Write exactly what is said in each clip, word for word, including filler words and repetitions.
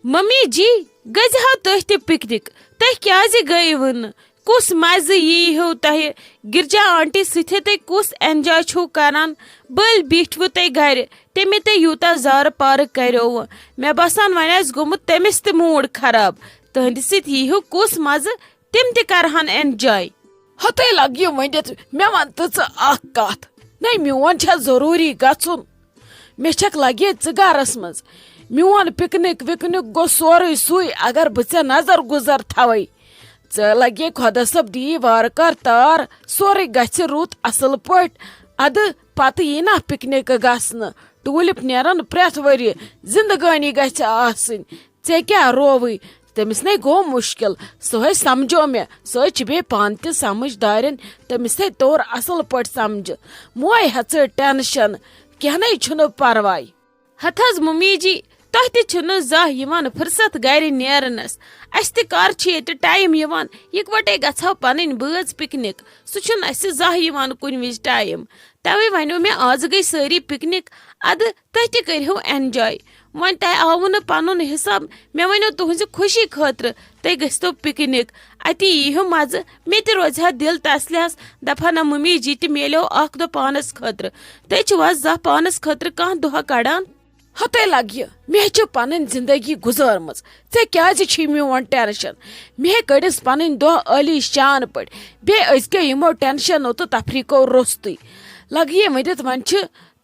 Mummy جی، گٔژھۍ ہاو تُہۍ تہِ پکنک۔ تُہۍ کیازِ گٔیوٕ نہٕ؟ کُس مزٕ یی ہیو تۄہہِ؟ گرجا آنٹی سۭتۍ تُہۍ کُس انجاے چھِو کران؟ بٔلۍ بیٖٹھوٕ تُہۍ گرِ، تٔمۍ تۄہہِ یوٗتاہ زارٕ پارٕ کریووٕ۔ مےٚ باسان وۄنۍ آسہِ گوٚمُت تٔمِس تہِ موٗڈ خراب۔ تُہنٛدِ سۭتۍ یی ہیو کُس مزٕ؟ تِم تہِ کرہن انجاے۔ ہتے لگہِ ؤنِتھ، مےٚ وَن تہٕ ژٕ اکھ کتھ۔ نَے، میون چھا ضروٗری گژھُن؟ مےٚ چھکھ لگے ژٕ گرس منٛز۔ میون پکنک وکنک گوٚو سورُے سُے، اگر بہٕ ژےٚ نظر گُزر تھاوے۔ ژٕ لگے خۄدا صٲب دی وارٕ کار تار، سورُے گژھِ رُت اصل پٲٹھۍ۔ ادٕ پتہٕ یی نا پکنک گژھنہٕ۔ ٹولپ نیرن پرٛٮ۪تھ ؤریہِ، زندگٲنی گژھِ آسٕنۍ۔ ژےٚ کیٛاہ رووٕے؟ تٔمِس نے گوٚو مُشکِل۔ سُہ ہے سمجھو مےٚ۔ سُہ ہے چھِ بیٚیہِ پانہٕ تہِ سمجھدارٮ۪ن۔ تٔمِس ہے توٚر اصل پٲٹھۍ سمجھِ۔ موے ہیژٕ ٹینشن۔ کینٛہہ نے چھُنہٕ پرواے۔ ہتہٕ حظ ممی جی، تۄہہِ تہِ چھُنہٕ زانٛہہ یِوان فرصت گرِ نیرنس۔ اسہِ تہِ کر چھِ ییٚتہِ ٹایم یِوان، یِکوٹے گژھو پنٕنۍ بٲژ پکنک۔ سُہ چھُنہٕ اسہِ زانٛہہ یِوان کُنہِ وِزِ ٹایم۔ توے ونیو مےٚ آز گٔے سٲری پکنک، ادٕ تُہۍ تہِ کٔرِہو انجاے۔ وۄنۍ تۄہہِ آوٕ نہٕ پنُن حساب، مےٚ ونیو تُہنزِ خوشی خٲطرٕ تُہۍ گٔژھتو پکنک، اتی ییٖہو مزٕ، مےٚ تہِ روزِ ہا دل تسلِ ہس، دپہٕ ہا نہ ممی جی تہِ میلیو اکھ دۄہ پانس خٲطرٕ۔ تُہۍ چھِو حظ زانٛہہ پانس خٲطرٕ کانٛہہ دۄہ کڑان؟ ہتے لگہِ، مےٚ چھِ پنٕنۍ زندگی گُزٲرمٕژ، ژےٚ کیازِ چھُے میون ٹینشن؟ مےٚ کٔڑِس پنٕنۍ دۄہ عٲلی شان پٲٹھۍ، بیٚیہِ أزکیو یِمو ٹینشنو تہٕ تفریقو روٚستُے۔ لگہِ یہِ ؤنِتھ وۄنۍ چھِ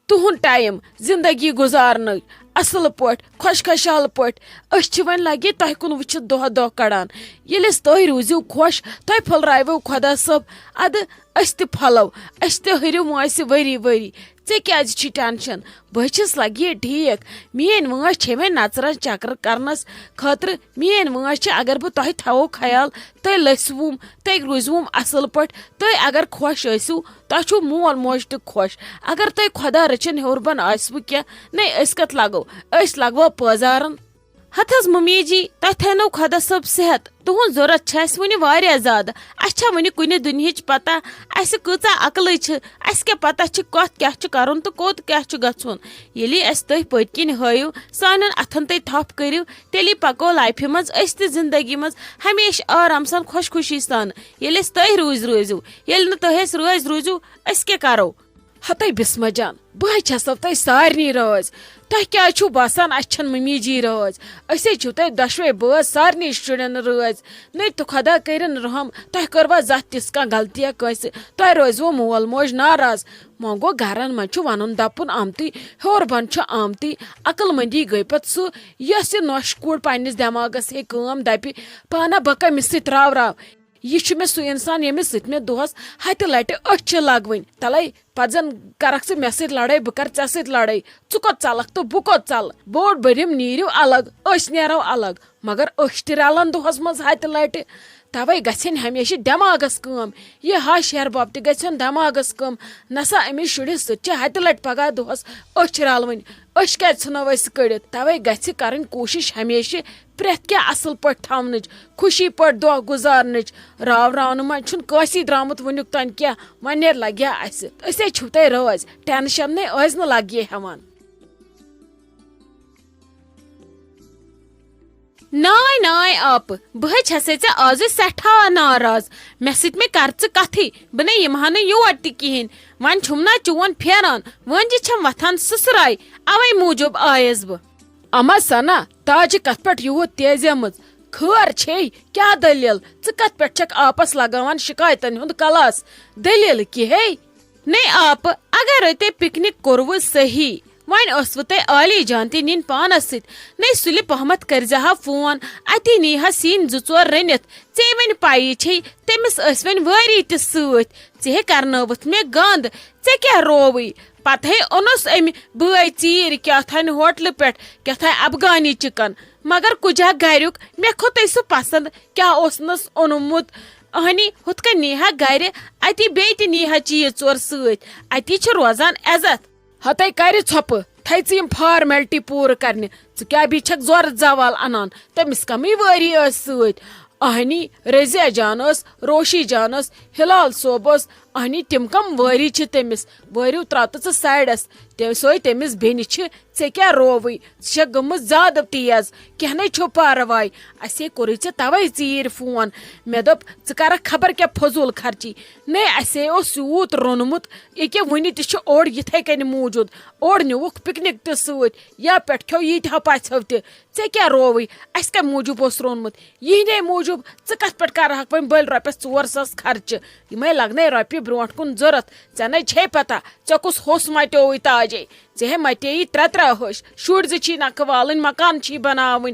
تُہُنٛد ٹایم زندگی گُزارنٕچ اصل پٲٹھۍ، خۄش خۄشحال پٲٹھۍ۔ أسۍ چھِ وۄنۍ لگہِ تۄہہِ کُن وٕچھِتھ دۄہ دۄہ کڑان۔ ییٚلہِ أسۍ تُہۍ روٗزِو خۄش، تۄہہِ پھٔلراوِو خۄدا صٲب، ادٕ أسۍ تہِ پھۄلو، أسۍ تہِ ہُرِو وٲنٛسہِ ؤری ؤری۔ ژےٚ کیازِ چھی ٹینشن؟ بہٕ چھس لگہِ ٹھیک۔ میٲنۍ وٲنٛس چھے وۄنۍ نژرن چکر کرنس خٲطرٕ۔ میٲنۍ وٲنٛس چھِ، اگر بہٕ تۄہہِ تھاوو خیال، تُہۍ لٔسۍ وُم، تُہۍ روٗزۍ وُم اصل پٲٹھۍ، تُہۍ اگر خۄش ٲسِو، تۄہہِ چھُو مول موج تہِ خۄش۔ اگر تۄہہِ خۄدا رٔچھِن ہیوٚر بۄن آسِوٕ کینٛہہ، نے أسۍ کتھ لگو، أسۍ لگوا پٲزارن۔ ہتہٕ حظ ممی جی، تۄہہِ تھٲینو خۄدا صٲب صحت۔ تُہُنٛد ضروٗرت چھِ اَسہِ وُنہِ واریاہ زیادٕ۔ اَسہِ چھا وُنہِ کُنہِ دُنیہٕچ پتہ؟ اَسہِ کۭژاہ عقلٕے چھِ؟ اَسہِ کیٛاہ پتہ چھِ کَتھ کیٛاہ چھُ کَرُن تہٕ کوٚت کیٛاہ چھُ گژھُن؟ ییٚلہِ اَسہِ تُہۍ پٔتۍ کِنۍ ہٲیِو، سانٮ۪ن اَتھن تُہۍ تھپھ کٔرِو، تیٚلی پکو لایفہِ منٛز أسۍ تہِ زندگی منٛز ہمیشہٕ آرام سان، خۄش خوشی سان۔ ییٚلہِ أسۍ تُہۍ روٗزۍ روٗزِو، ییٚلہِ نہٕ تُہۍ اَسہِ رٲزۍ روٗزِو، أسۍ کیٛاہ کرو؟ ہتے بسمہ جان، بہٕ ہے چھسو تۄہہِ سارنٕے رٲضۍ۔ تۄہہِ کیٛازِ چھُو باسان اَسہِ چھَنہٕ ممی جی رٲضۍ؟ أسۍ ہے چھِو تۄہہِ دۄشوے بٲژ سارنٕے شُرٮ۪ن رٲضۍ۔ نٔے تہٕ خۄدا کٔرِن رحم، تۄہہِ کٔروا زانٛہہ تِژھ کانٛہہ غلطیہ کٲنٛسہِ؟ تۄہہِ روزِوٕ مول موج ناراض۔ وۄنۍ گوٚو گرن منٛز چھُ وَنُن دَپُن آمتٕے، ہیوٚر بۄن چھُ آمتٕے۔ عقل مندی گٔے پتہٕ سُہ، یۄس یہِ نۄشہِ کوٗر پننِس دٮ۪ماغس ہے کٲم دَپہِ، پانہ بہٕ کٔمِس سۭتۍ راو راو۔ یہِ چھُ مےٚ سُہ انسان، ییٚمِس سۭتۍ مےٚ دۄہس ہتہِ لٹہِ أچھ چھِ لگوٕنۍ۔ تلے، پتہٕ زن کرکھ ژٕ مےٚ سۭتۍ لڑٲے، بہٕ کرٕ ژےٚ سۭتۍ لڑٲے۔ ژٕ کوٚت ژلکھ تہٕ بہٕ کوٚت ژلہٕ؟ بوٚڑ بٔرِم نیٖرِو الگ، أسۍ نیرو الگ، مگر أسۍ تہِ رلن دۄہس منٛز ہتہِ لٹہِ۔ توے گژھن ہمیشہِ دٮ۪ماغس کٲم۔ یہِ ہش ہیرٕ بب تہِ گژھن دٮ۪ماغس کٲم۔ نسا أمِس شُرِس سۭتۍ چھِ ہتہِ لٹہِ پگاہ دۄہس أچھ رلوٕنۍ۔ أچھ کیازِ ژھٕنو أسۍ کٔڑِتھ؟ توے گژھِ کرٕنۍ کوٗشش ہمیشہِ پرٛٮ۪تھ کینٛہہ اصل پٲٹھۍ تھاونٕچ، خوشی پٲٹھۍ دۄہ گُزارنٕچ۔ راو راونہٕ منٛز چھُنہٕ کٲنٛسی درٛامُت وٕنیُک تام کینٛہہ، وۄنۍ نیرِ لگہِ ہا اسہِ۔ أسۍ ہے چھِو تۄہہِ رٲضۍ، ٹینشن نے ٲسۍ نہٕ لگہِ ہٮ۪وان۔ ناے ناے آپہٕ، بہٕ ہے چھسے ژےٚ آزٕے سٮ۪ٹھاہ ناراض۔ مےٚ سۭتۍ مےٚ کر ژٕ کتھٕے، بہٕ نے یِمہٕ ہا نہٕ یور تہِ کِہیٖنۍ۔ وۄنۍ چھُم نا چون پھیران، وۄنۍ جہِ چھم وۄتھان سٕسراے، اوے موٗجوٗب آیس بہٕ۔ اما ثنا، تاجہِ کتھ پٮ۪ٹھ یوٗت تیزیمٕژ؟ خٲر چھے؟ کیٛاہ دٔلیٖل؟ ژٕ کتھ پٮ۪ٹھ چھکھ آپس لگاوان شکایتن ہُنٛد کلاس؟ دٔلیٖل کیٛاہ ہے؟ نے آپہٕ، اگرے تۄہہِ پکنک کوٚروٕ صحیح، وۄنۍ ٲسوٕ تۄہہِ عالی جان تہِ نِنۍ پانس سۭتۍ۔ نے سُلہِ پہمتھ کٔرزِ ہا فون، اتی نی ہا سِنۍ زٕ ژور رٔنِتھ۔ ژےٚ وۄنۍ پَیی چھے، تٔمِس ٲسۍ وۄنۍ وٲری تہِ سۭتۍ۔ ژےٚ ہے کرنٲوٕتھ مےٚ گنٛد، ژےٚ کیٛاہ رووٕے؟ پتہٕ ہے اوٚنُس أمۍ بٲے ژیٖرۍ کیٛاہ تھانۍ ہوٹلہٕ پٮ۪ٹھ کیٛاہ تھانۍ افغانی چکن، مگر کُجا گریُک، مےٚ کھوٚتُے سُہ پسند۔ کیٛاہ اوسنس اوٚنمُت؟ اہنی ہُتھ کٔنۍ نیٖہا گرِ، اتی بیٚیہِ تہِ نیٖہا چیٖز ژور سۭتۍ۔ اتی چھِ روزان عزت۔ ہتے کرِ ژھۄپہٕ، تھٲے ژٕ یِم فارمیلٹی پوٗرٕ کرنہِ۔ ژٕ کیٛاہ بیٚیہِ چھکھ زورٕ زوال انان؟ تٔمِس کمٕے وٲری ٲسۍ سۭتۍ۔ اہنی رضیہ جان ٲس، روشی جان ٲس، ہلال صٲب اوس۔ اہنی تِم کم وٲری چھِ تٔمِس؟ وٲرِو ترٛاو تہٕ ژٕ سایڈس۔ تٔمۍ سوے تٔمِس بیٚنہِ چھِ، "ژےٚ کیٛاہ رووٕے؟ ژٕ چھَکھ گٔمٕژ زیادٕ تیز، کینٛہہ نَے چھُو پَرواے۔ اَسے کوٚرُے ژےٚ تَوَے ژیٖرۍ فون۔ مےٚ دوٚپ، ژٕ کَرَکھ خبر کیٛاہ فضوٗل خرچی۔ نے، اَسے اوس یوٗت روٚنمُت، ییٚکیٛاہ وٕنہِ تہِ چھُ اوٚڑ یِتھَے کَنہِ موٗجوٗد۔ اوٚڑ نیوٗکھ پِکنِک تہِ سۭتۍ، یا پٮ۪ٹھ کھیوٚو ییٖتۍ ہا پَژھیو تہِ۔ ژےٚ کیٛاہ رووٕے؟ اَسہِ کَمہِ موٗجوٗب اوس روٚنمُت؟ یِہِنٛدے موٗجوٗب۔ ژٕ کَتھ پٮ۪ٹھ کَرٕہَکھ وۄنۍ بٔلۍ رۄپیَس ژور ساس خرچہٕ؟ یِمَے لَگنَے رۄپیہِ برٛونٛٹھ کُن ضوٚرَتھ۔ ژےٚ نَے چھے پَتہ، ژےٚ کُس ہوٚس مَتیووُے تاجے؟ ژےٚ ہے مَتے یہِ ترٛےٚ ترٛےٚ ہَش، شُرۍ زٕ چھی نَکھٕ والٕنۍ، مَکان چھی بَناوٕنۍ۔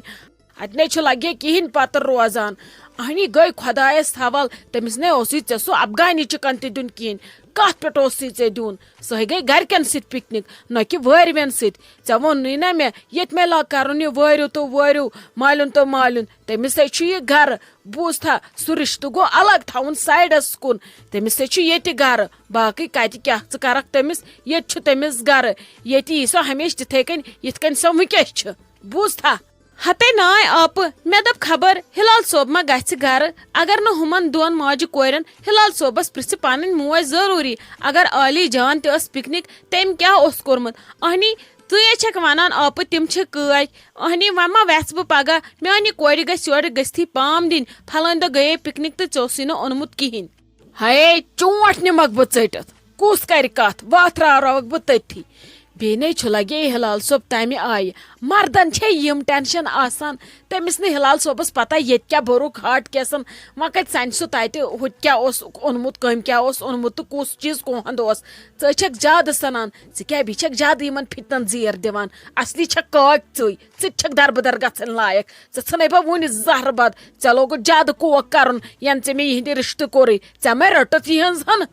اَتہِ نَے چھُ لَگے کِہیٖنۍ پَتہٕ روزان۔ اَہنی گٔے خۄدایَس حوال، تٔمِس نَے اوسُے ژےٚ سُہ افغانی چِکَن تہِ دیُن کِہیٖنۍ۔ کَتھ پٮ۪ٹھ اوسُے ژےٚ دیُن؟ سۄے گٔے گَرِکٮ۪ن سۭتۍ پِکنِک، نہ کہِ وٲرۍوٮ۪ن سۭتۍ۔ ژےٚ ووٚنُے نہ مےٚ، ییٚتہِ مےٚ لاگ کَرُن یہِ وٲرِو تہٕ وٲرِو، مالیُن تہٕ مالیُن۔ تٔمِس ہے چھُ یہِ گَرٕ، بوٗزتھا؟ سُہ رِشتہٕ گوٚو الگ تھاوُن سایڈَس کُن۔ تٔمِس ہے چھُ ییٚتہِ گَرٕ، باقٕے کَتہِ کیٛاہ ژٕ کَرَکھ تٔمِس؟ ییٚتہِ چھُ تٔمِس گَرٕ، ییٚتہِ یی سۄ ہمیشہِ تِتھَے کٔنۍ، یِتھ کٔنۍ سۄ وٕنکیٚس چھِ، بوٗزتھا؟ ہتے ناے آپہٕ، مےٚ دوٚپ خبر ہلال صٲب ما گژھِ گرٕ، اگر نہٕ ہُمن دۄن ماجہِ کورٮ۪ن ہلال صٲبس پرژھِ پنٕنۍ موج ضروٗری۔ اگر عالی جان تہِ ٲس پکنک، تٔمۍ کیٛاہ اوس کوٚرمُت؟ اہنی، ژٕے چھکھ ونان آپہٕ تِم چھِ کٲے۔ اہنی، وۄنۍ ما وٮ۪ژھ بہٕ پگاہ، میانہِ کورِ گژھِ یورٕ گٔژھتھٕے پام دِنۍ، پھلٲنۍ دۄہ گٔیے پکنک تہٕ ژےٚ اوسُے نہٕ اوٚنمُت کِہینۍ۔ ہیے، چونٛٹھ نِمَکھ بہٕ ژٔٹِتھ۔ کُس کَرِ کَتھ؟ وَتھ راوراوَکھ بہٕ تٔتھی۔ بیٚیہِ نے چھُ لَگے ہلال صٲب تَمہِ آیہِ۔ مَردَن چھے یِم ٹٮ۪نشَن آسان۔ تٔمِس نہٕ ہلال صٲبَس پَتہ ییٚتہِ کیٛاہ بوٚرُکھ ہاٹ کیسَن۔ وۄنۍ کَتہِ سَنہِ سُہ تَتہِ ہُتہِ کیٛاہ اوس اوٚنمُت، کٔمۍ کیٛاہ اوس اوٚنمُت تہٕ کُس چیٖز کُہُنٛد اوس۔ ژٕ چھَکھ زیادٕ سَنان۔ ژٕ کیٛاہ بیٚیہِ چھَکھ زیادٕ یِمَن فِتنَن زیر دِوان۔ اَصلی چھَکھ کاک ژٕے۔ ژٕ تہِ چھَکھ دَربٕدَر گژھن لایق۔ ژٕ ژھٕنے بہٕ وُنہِ زہرٕ بَد۔ ژےٚ لوگُت زیادٕ کوک کَرُن، یَنہٕ ژےٚ مےٚ یِہِنٛدِ رِشتہٕ کوٚرُے۔ ژےٚ مَے رٔٹٕتھ یِہٕنٛز ہَن؟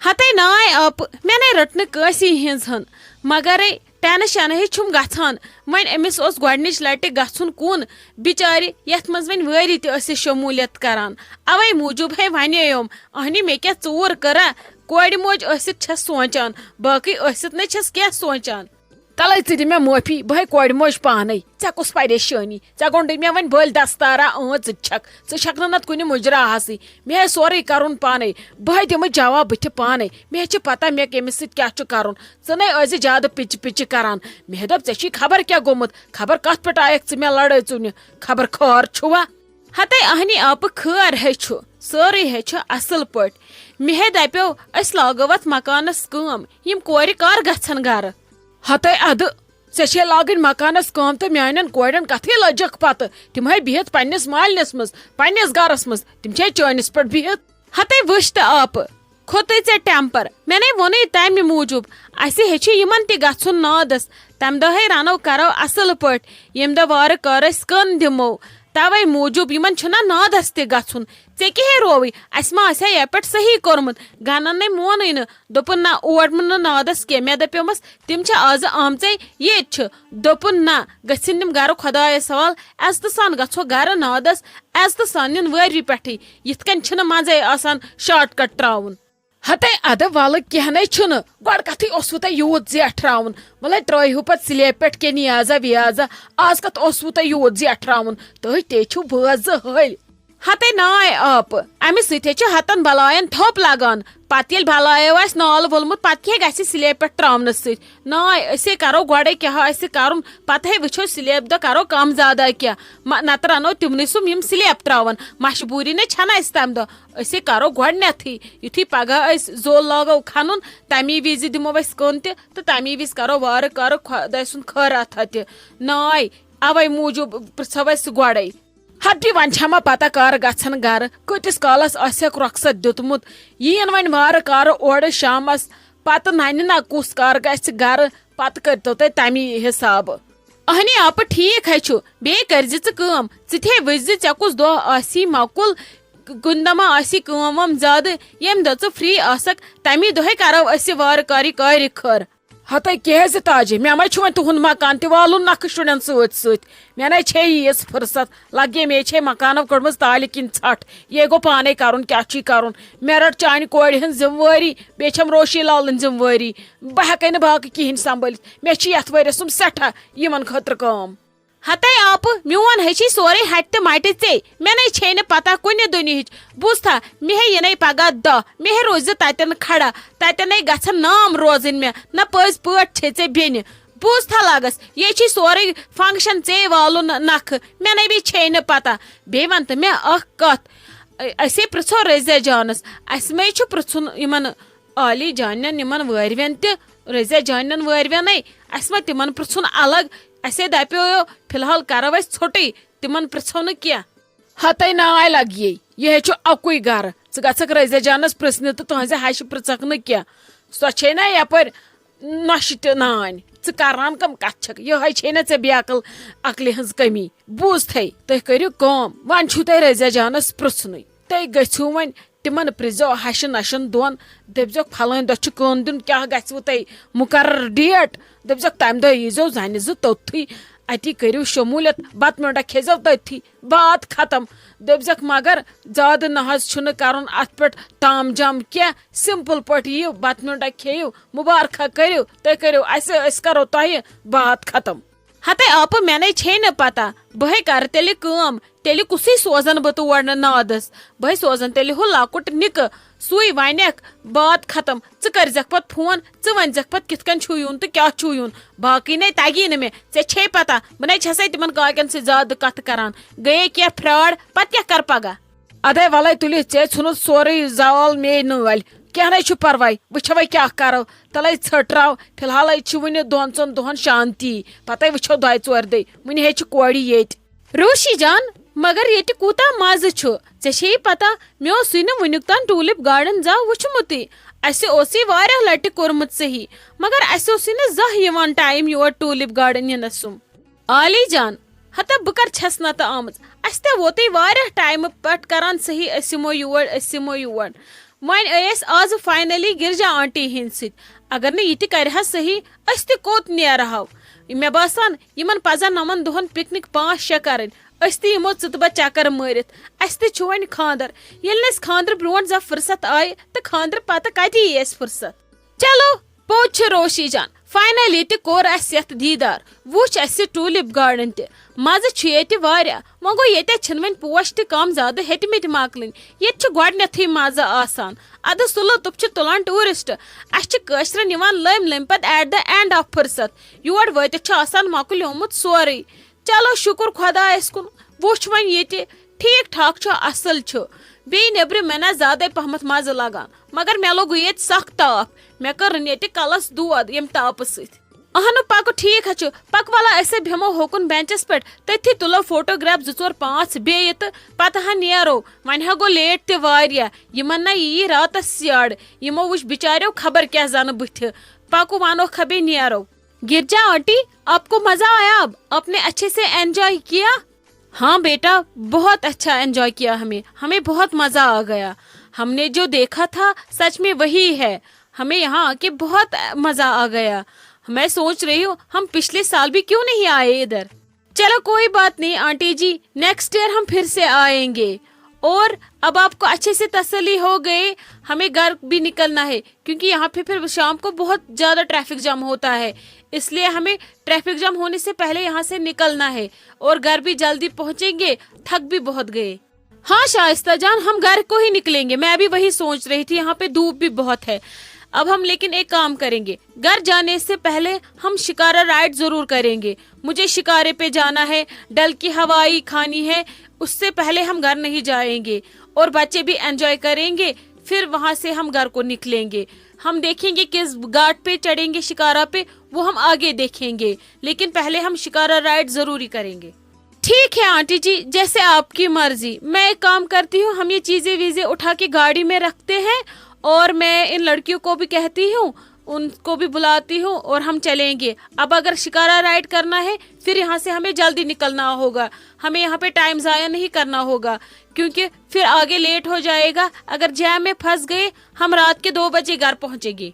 ہتے ناے آپہٕ، مےٚ نے رٔٹ نہٕ کٲنٛسی ہِنٛز ہَن۔ مگرے ٹٮ۪نشَن ہے چھُم گژھان۔ وۄنۍ أمِس اوس گۄڈٕنِچ لَٹہِ گژھُن کُن بِچارِ، یَتھ منٛز وۄنۍ وٲری تہِ ٲسِس شموٗلیت کَران۔ اَوَے موٗجوٗب ہے وَنییوم، اہنہِ مےٚ کیٛاہ ژوٗر کٔرا؟ کورِ موج ٲسِتھ چھَس سونٛچان، باقٕے ٲسِتھ نے چھَس کینٛہہ سونٛچان۔ تَلَے ژٕ دِ مےٚ معٲفی، بہٕ ہے کورِ موج پانَے۔ ژےٚ کُس پریشٲنی؟ ژےٚ گوٚنٛڈٕے مےٚ وۄنۍ بٔلۍ دستارا، اۭں، ژٕ تہِ چھَکھ۔ ژٕ چھَکھ نہٕ نَتہٕ کُنہِ مُجراہَسٕے۔ مےٚ ہے سورُے کَرُن پانَے۔ بہٕ ہے دِمہٕ جواب بٕتھِ پانَے۔ مےٚ ہے چھِ پَتہ مےٚ کٔمِس سۭتۍ کیٛاہ چھُ کَرُن۔ ژٕ نَے ٲسۍ زِ زیادٕ پِچہِ پِچہِ کَران۔ مےٚ ہے دوٚپ، ژےٚ چھی خبر کیٛاہ گوٚمُت؟ خبر کَتھ پٮ۪ٹھ آیَکھ ژٕ مےٚ لَڑٲے ژُنہِ؟ خبر خٲر چھُوا؟ ہتے اہنی آپہٕ خٲر ہے چھُ، سٲرٕے ہے چھُ اصل پٲٹھۍ۔ مےٚ ہے دپیو، أسۍ لاگو اتھ مکانس کٲم، یِم کورِ کر گژھن گرٕ؟ ہتے ادٕ، ژےٚ چھے لاگٕنۍ مکانس کٲم تہٕ میانٮ۪ن کورٮ۪ن کتھٕے لٔجکھ پتہٕ؟ تِم ہے بِہِتھ پننِس مالنِس منٛز، پننِس گرس منٛز، تِم چھے چٲنِس پٮ۪ٹھ بِہِتھ۔ ہتے وٕچھ تہٕ آپہٕ، کھوٚتُے ژےٚ ٹیمپر۔ مےٚ نے ووٚنُے تمہِ موٗجوٗب، اسہِ ہیٚچھِ یِمن تہِ گژھُن نادس۔ تمہِ دۄہے رنو کرو اصل پٲٹھۍ، ییٚمہِ دۄہ وارٕ کارٕ أسۍ کٔن دِمو۔ توے موٗجوٗب یِمن چھُنہ نادس تہِ گژھُن۔ ژےٚ کیٛاہ ہے رووٕے؟ اسہِ ما آسہِ ہا یپٲٹھۍ صحیح کوٚرمُت؟ گنن نے مونُے نہٕ، دوٚپُن، نہ، اور نہٕ نادس کینٛہہ۔ مےٚ دپیومس، تِم چھِ آزٕ آمژے ییٚتۍ چھِ۔ دوٚپُن، نہ، گٔژھِنۍ تِم گرٕ خۄدایس حوال، عزتہٕ سان گژھو گرٕ نادس، عزتہٕ سان نِن وٲرۍ پٮ۪ٹھٕے۔ یِتھ کٔنۍ چھِنہٕ منٛزے آسان شارٹ کٹ ترٛاوُن۔ ہتے ادٕ ولہٕ کینٛہہ نے چھُنہٕ، گۄڈٕ کتھٕے اوسوٕ تۄہہِ یوٗت زیٹھراوُن؟ ولے ترٲیہِو پتہٕ سلیب پٮ۪ٹھ کینٛہہ نیازا ویازا۔ آز کتھ اوسوٕ تۄہہِ یوٗت زیٹھراوُن؟ تُہۍ تے چھِو بٲژ زٕ ہٲلۍ۔ ہتے ناے آپہٕ، امہِ سۭتۍ ہے چھِ ہتن بلایَن تھوٚپ لگان۔ پتہٕ ییٚلہِ بلایو آسہِ نالہٕ وولمُت، پتہٕ کیٛاہ گژھِ سلیب پٮ۪ٹھ ترٛاونہٕ سۭتۍ؟ ناے، أسے کرو گۄڈے کیٛاہ آسہِ کرُن، پتہٕ ہے وٕچھو سلیب دۄہ کرو کم زیادہ کینٛہہ۔ مہ-، نتہٕ رنو تِمنٕے سُم یِم سلیب ترٛاون۔ مجبوٗری نے چھنہٕ اسہِ تمہِ دۄہ۔ أسے کرو گۄڈٕنیتھٕے، یُتھُے پگاہ أسۍ زول لاگو کھنُن، تمی وِزِ دِمو أسۍ کٕن تہِ، تہٕ تمی وِزِ کرو وارٕ کارٕ خۄداے سُنٛد خٲراتھا تہِ۔ ناے، اوے موٗجوٗب پرژھو أسۍ گۄڈے۔ ہتہِ وۄنۍ چھا ما پتہ کر گژھن گرٕ، کۭتِس کالس آسٮ۪کھ رۄخصت دیُتمُت۔ یِیِن وۄنۍ وارٕ کارٕ اورٕ شامس، پتہٕ ننہِ نا کُس کر گژھِ گرٕ، پتہٕ کٔرتو تُہۍ تمی حسابہٕ۔ اہنی آپہٕ، ٹھیٖک ہے چھُ، بیٚیہِ کٔرزِ ژٕ کٲم، ژٕ تہِ ہے وٕچھزِ ژےٚ کُس دۄہ آسی مۄکُل، کُنہِ دۄہ ما آسی کٲم وٲم زیادٕ، ییٚمہِ دۄہ ژٕ فری آسکھ، تمی دۄہے کرو أسۍ یہِ وارٕ کارٕ کارِ خٲر۔ ہتے کیازِ تاجہِ، مےٚ ما چھُ وۄنۍ تُہُنٛد مکان تہِ والُن نکھٕ شُرٮ۪ن سۭتۍ سۭتۍ؟ مےٚ نے چھے ییٖژ فرصت، لگے مے چھے مکانو کٔڑمٕژ تالہِ کِنۍ ژھٹھ، یے گوٚو پانے کرُن، کیٛاہ چھُے کرُن؟ مےٚ رٔٹ چانہِ کورِ ہٕنٛز ذمہٕ وٲری، بیٚیہِ چھم روشی لالٕنۍ ذمہٕ وٲری۔ بہٕ ہٮ۪کے نہٕ باقٕے کِہیٖنۍ سنبٲلِتھ، مےٚ چھِ یتھ ؤریس تِم سٮ۪ٹھاہ یِمن خٲطرٕ کٲم۔ ہتے آپہٕ، میون ہے چھی سورُے ہٹہِ تہٕ مٹہِ ژے۔ مےٚ نے چھے نہٕ پتہ کُنہِ دُنیہٕچ۔ بوٗزتھا، مےٚ ہے یِنے پگاہ دۄہ، مےٚ ہے روزِ تتٮ۪ن کھڑا، تتٮ۪نے گژھن نام روزٕنۍ مےٚ۔ نہ پٔزۍ پٲٹھۍ چھے ژےٚ بیٚنہِ۔ بوٗزتھا لگس، یے چھی سورُے function ژے والُن نکھٕ۔ مےٚ نے بیٚیہِ چھے نہٕ پتہ۔ بیٚیہِ ون تہٕ مےٚ اکھ کتھ۔ أ-، أسے پرژھو رزیا جانس، اسہِ مے چھُ پرژھُن یِمن عالی جانٮ۪ن، یِمن وٲرۍوٮ۪ن تہِ، رزیا جانٮ۪ن وٲرۍوٮ۪نے۔ اسہِ ما تِمن پرژھُن الگ؟ اسے دپیو، فی الحال کرو أسۍ ژھوٚٹٕے، تِمن پرژھو نہٕ کینٛہہ۔ ہتے ناے لگیے، یہِ ہے چھُ اکُے گرٕ۔ ژٕ گژھکھ رزیا جانس پرژھنہِ تہٕ تُہنزِ ہشہِ پرژھکھ نہٕ کینٛہہ۔ سۄ چھے نا یپٲرۍ نۄشہِ تہِ نانۍ۔ ژٕ کران کم کتھ چھکھ؟ یہے چھے نا ژےٚ بے عقل، عقلہِ ہٕنز کمی۔ بوٗزتھے، تُہۍ کٔرِو کٲم، وۄنۍ چھُو تۄہہِ رزیا جانس پرژھنُے۔ تُہۍ گٔژھِو وۄنۍ تِمن پرژھزیو ہشہِ نۄشن دۄن، دٔپزیوکھ فلٲنۍ دۄہ چھُ کٲم دیُن، کیٛاہ گژھِوٕ تۄہہِ مُقرر ڈیٹ؟ دٔپزیوکھ تمہِ دۄہ ییٖزیو زنہِ زٕ توٚتتھٕے، اتی کٔرِو شموٗلیت، بتہٕ میوٚنڈا کھیزیو تٔتھی، بات ختم۔ دٔپزیوکھ مگر زیادٕ نہ حظ چھُنہٕ کرُن اتھ پٮ۪ٹھ تام جام کینٛہہ، simple پٲٹھۍ یِیِو، بتہٕ میوٚنڈا کھیٚیِو، مبارکہ کٔرِو، تُہۍ کٔرِو اسہِ، أسۍ کرو تۄہہِ، بات ختم۔ ہتے آپہٕ، مےٚ نے چھے نہٕ پتہ، بہٕ ہے کرٕ تیٚلہِ کٲم، تیٚلہِ کُسٕے سوزن بہٕ تور نہٕ نادس؟ بہٕ ہے سوزن تیٚلہِ ہُہ لۄکُٹ نِکہٕ، سُے ونٮ۪کھ، بات ختم۔ ژٕ کٔرزٮ۪کھ پتہٕ فون، ژٕ ؤنزٮ۪کھ پتہٕ کِتھ کٔنۍ چھُو یُن تہٕ کیٛاہ چھُو یُن۔ باقٕے نے تگی نہٕ مےٚ، ژےٚ چھے پتہ، بہٕ نے چھسے تِمن کاکٮ۪ن سۭتۍ زیادٕ کتھٕ کران۔ گٔیے کینٛہہ fraud، پتہٕ کیٛاہ کرٕ پگاہ؟ ادے ولے تُلِتھ ژےٚ ژھُنُتھ سورُے زوال مے نٲلۍ۔ کینٛہہ نے چھُ پرواے، وٕچھوے کیٛاہ کرو۔ تلے ژھٔٹراو، فی الحالے چھِ وُنہِ دۄن ژۄن دۄہن شانتی، پتے وٕچھو دۄیہِ ژورِ دۄہہِ۔ وُنہِ ہے چھِ کورِ ییٚتہِ۔ روشی جان، مگر ییٚتہِ کوٗتاہ مزٕ چھُ۔ ژےٚ چھے پتہ، مےٚ اوسُے نہٕ وُنیُک تام ٹولپ گارڈن زانٛہہ وُچھمُتٕے۔ اسہِ اوس یہِ واریاہ لٹہِ کوٚرمُت صحیح، مگر اسہِ اوسُے نہٕ زانٛہہ یِوان ٹایم یور ٹولپ گارڈن یِنس سُم۔ عالی جان، ہتا بہٕ کر چھس نتہٕ آمٕژ؟ اسہِ تہِ ووتُے واریاہ ٹایمہٕ پٮ۪ٹھ کران صحیح، أسۍ یِمو یور، أسۍ یِمو یور۔ وۄنۍ ٲے أسۍ آزٕ finally گرجا آنٹی ہِنٛدۍ سۭتۍ۔ اگر نہٕ یہِ تہِ کرِ ہا صحیح، أسۍ تہِ کوٚت نیرہو؟ مےٚ باسان، یِمن پزن نَمن دۄہن پکنک پانٛژھ شےٚ کرٕنۍ۔ أسۍ تہِ یِمو ژٕ تہٕ بہٕ چکر مٲرِتھ۔ اسہِ تہِ چھُ وۄنۍ خانٛدر۔ ییٚلہِ نہٕ اسہِ خانٛدرٕ برونٛٹھ زانٛہہ فرصت آیہِ، تہٕ خانٛدرٕ پتہٕ کتہِ یی اسہِ فرصت؟ چلو، پوٚز چھُ روشی جان، finally تہِ کوٚر اسہِ یتھ دیٖدار۔ وُچھ اسہِ ٹولپ گارڈن تہِ۔ مزٕ چھُ ییٚتہِ واریاہ۔ وۄنۍ گوٚو، ییٚتہِ چھِنہٕ وۄنۍ پوش تہِ کم زیادٕ ہیٚتمٕتۍ مۄکلٕنۍ۔ ییٚتہِ چھُ گۄڈٕنیتھٕے مزٕ آسان۔ ادٕ سُہ لطف چھُ تُلان ٹوٗرسٹ۔ اسہِ چھِ کٲشرٮ۪ن یِوان لٔمۍ لٔمۍ پتہٕ at the end of فرصت۔ یور وٲتِتھ چھُ آسان مۄکلیومُت سورُے۔ چلو، شُکُر خۄدایس کُن۔ وُچھ وۄنۍ ییٚتہِ، ٹھیٖک ٹھاک چھُ، اصل چھُ۔ بیٚیہِ نیٚبرِ مےٚ نہ زیادَے پہمتھ مزٕ لگان، مگر مےٚ لوٚگ ییٚتہِ سخ تاپھ۔ مےٚ کٔر ییٚتہِ کلس دود ییٚمہِ تاپہٕ سۭتۍ۔ اہنُو، پکہٕ، ٹھیٖک حظ چھُ۔ پکہٕ ولا، أسۍ ہے بیٚہمو ہوکُن بینچس پٮ۪ٹھ، تٔتھی تُلو فوٹوگراف زٕ ژور پانٛژھ بیٚیہِ تہٕ پتہٕ ہا نیرو۔ وۄنۍ ہا گوٚو لیٹ تہِ واریاہ۔ یِمن نہ یی راتس سیاڑ، یِمو وٕچھ بِچاریو خبر کیٛاہ زنہٕ بٕتھِ۔ پکہٕ، ونوکھ ہا بیٚیہِ نیرو۔ گرجا آنٹی، آپ کو مزہ آیا؟ اب آپ نے اچھے سے انجوائے کیا؟ ہاں بیٹا، بہت اچھا انجوائے کیا ہمیں، ہمیں بہت مزہ آ گیا۔ ہم نے جو دیکھا تھا، سچ میں وہی ہے۔ ہمیں یہاں آ کے بہت مزہ آ گیا۔ میں سوچ رہی ہوں، ہم پچھلے سال بھی کیوں نہیں آئے ادھر؟ چلو، کوئی بات نہیں آنٹی جی، نیکسٹ ایئر ہم پھر سے آئیں گے۔ اور اب آپ کو اچھے سے تسلی ہو گئی، ہمیں گھر بھی نکلنا ہے، کیونکہ یہاں پہ پھر شام کو بہت زیادہ ٹریفک جام ہوتا ہے، اس لیے ہمیں ٹریفک جام ہونے سے پہلے یہاں سے نکلنا ہے اور گھر بھی جلدی پہنچیں گے، تھک بھی بہت گئے۔ ہاں شائستہ جان، ہم گھر کو ہی نکلیں گے، میں بھی وہی سوچ رہی تھی، یہاں پہ دھوپ بھی بہت ہے۔ اب ہم لیکن ایک کام کریں گے، گھر جانے سے پہلے ہم شکارا رائیڈ ضرور کریں گے۔ مجھے شکارے پہ جانا ہے، ڈل کی ہوائی کھانی ہے، اس سے پہلے ہم گھر نہیں جائیں گے۔ اور بچے بھی انجوائے کریں گے، پھر وہاں سے ہم گھر کو نکلیں گے۔ ہم دیکھیں گے کس گھاٹ پہ چڑھیں گے شکارا پہ، وہ ہم آگے دیکھیں گے، لیکن پہلے ہم شکارا رائیڈ ضروری کریں گے۔ ٹھیک ہے آنٹی جی، جیسے آپ کی مرضی۔ میں ایک کام کرتی ہوں، ہم یہ چیزیں ویزیں اٹھا کے گاڑی میں رکھتے ہیں اور میں ان لڑکیوں کو بھی کہتی ہوں، ان کو بھی بلاتی ہوں اور ہم چلیں گے۔ اب اگر شکارا رائیڈ کرنا ہے، پھر یہاں سے ہمیں جلدی نکلنا ہوگا، ہمیں یہاں پہ ٹائم ضائع نہیں کرنا ہوگا، کیونکہ پھر آگے لیٹ ہو جائے گا۔ اگر جام میں پھنس گئے، ہم رات کے دو بجے گھر پہنچیں گے۔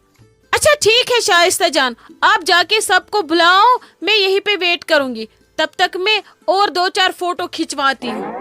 اچھا ٹھیک ہے شائستہ جان، آپ جا کے سب کو بلاؤ، میں یہیں پہ ویٹ کروں گی۔ تب تک میں اور دو چار فوٹو کھنچواتی ہوں۔